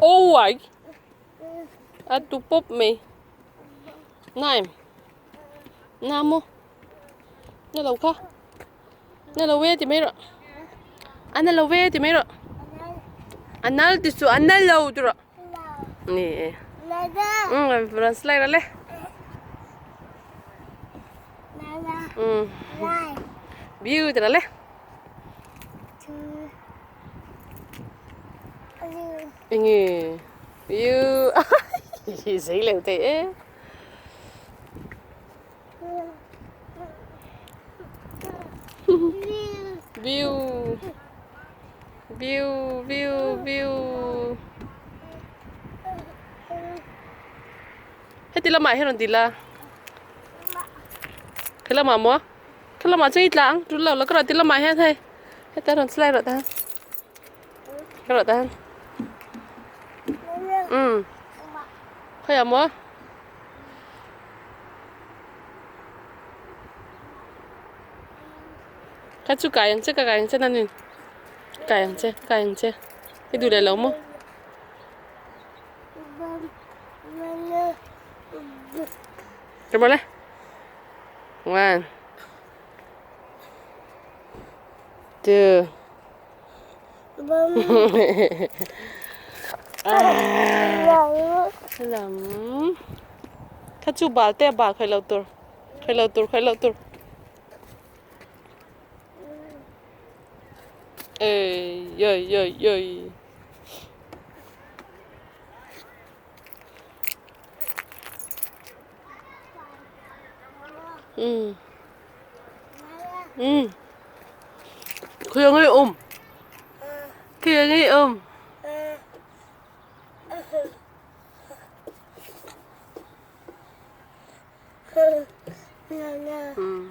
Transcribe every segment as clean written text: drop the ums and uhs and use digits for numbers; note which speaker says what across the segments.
Speaker 1: Owai! A tu pawp mai. Naim. Na maw? Na lo kha. Na lo ve ti mai rawh. A na lo ve ti mai rawh. A nal ti suh a na lo ti rawh. Ni e. Umm rawn slide a le. Umm. View ti rawh le. Enge view zei leh thei e. View view view view heti lamah hian rawn ti la he lamah maw he lamah chuan i tla ang tul lo la ka rawn ti lamah hian hei heta rawn slide rawh ta ka rawh ta umm khawiah maw. Ka chu kai ang che ka kai ang che nanin kai ang che kai ang che i duh leh lo maw. Come on le. One. Two. Lam. Kha chu bal te bal khawi lo tur. Khawi lo tur khawi lo tur. Ey yey yey yey. Umm. Umm. Khawi ang nge awm? Khawi ang nge awm? Umm.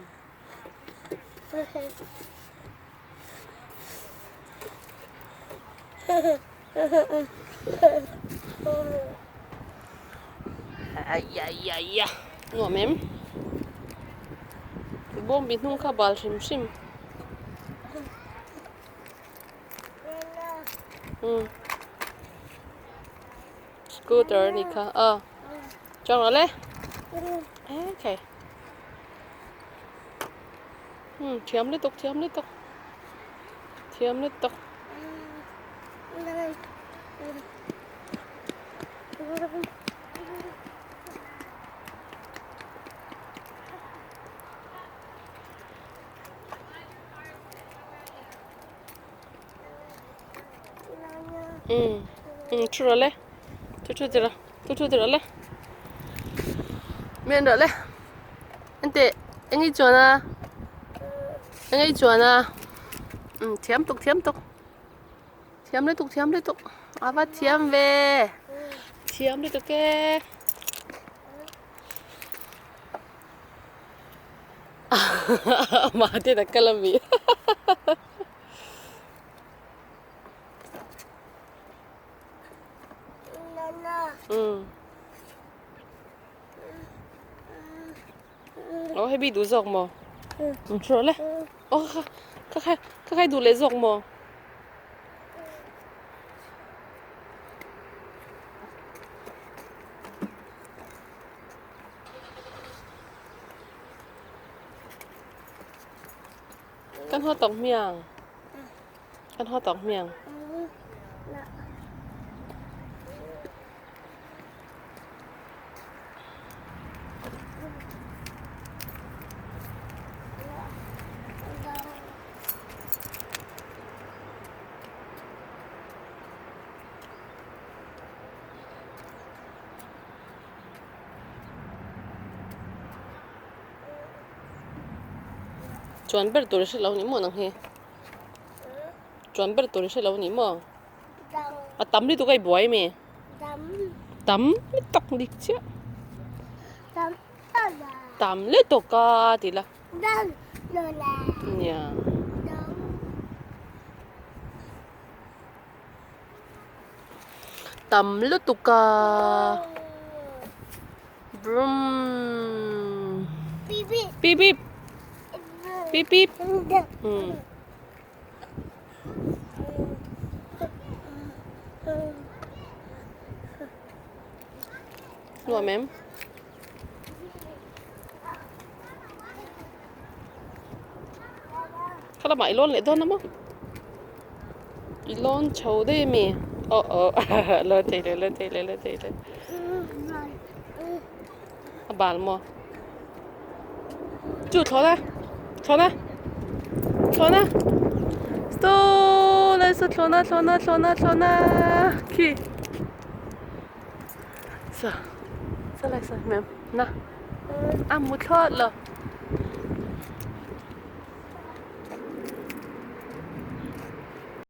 Speaker 1: Aiaiaia nuam em bawngbi hnung kha bal hrim hrim umm scooter a ni kha aw chuang rawh le okay umm thiam lutuk thiam lutuk thiam lutuk. Umm umm thu rawh le thu thu tir a thu thu tir rawh le mian rawh le engteh eng i chuan a eng i chuan a umm thiam tuk thiam tuk. Thiam lutuk thiam lutuk a va thiam ve thiam lutuk e mahte na kal ami umm aw hei bik duh zawk maw umm thu rawh le aw kha kha kha kha kha i duh leh zawk maw. Kan haw tawk hmiang kan haw tawk hmiang. Chuan ber tur i hre lo ni maw nang hi chuan ber tur i hre lo ni maw. A tam lutuk a i buai ami? Tam lutuk dik chiah. Tam lutuk a ti la. Nia. Tam lutuk a. Brum. Pip pip. Pip pip. Hmm. Nuam em? Kha lamah i lawn leh dawn a maw? I lawn chho daih a mi? Aw aw lawn thei leh lawn thei leh lawn thei leh. A bal maw? Chu thlawh na thlawh na thlawh na Saw lai saw thlawh na thlawh na thlawh na thlawh na khi Saw saw lai saw ma'am na a mu thlawt lo.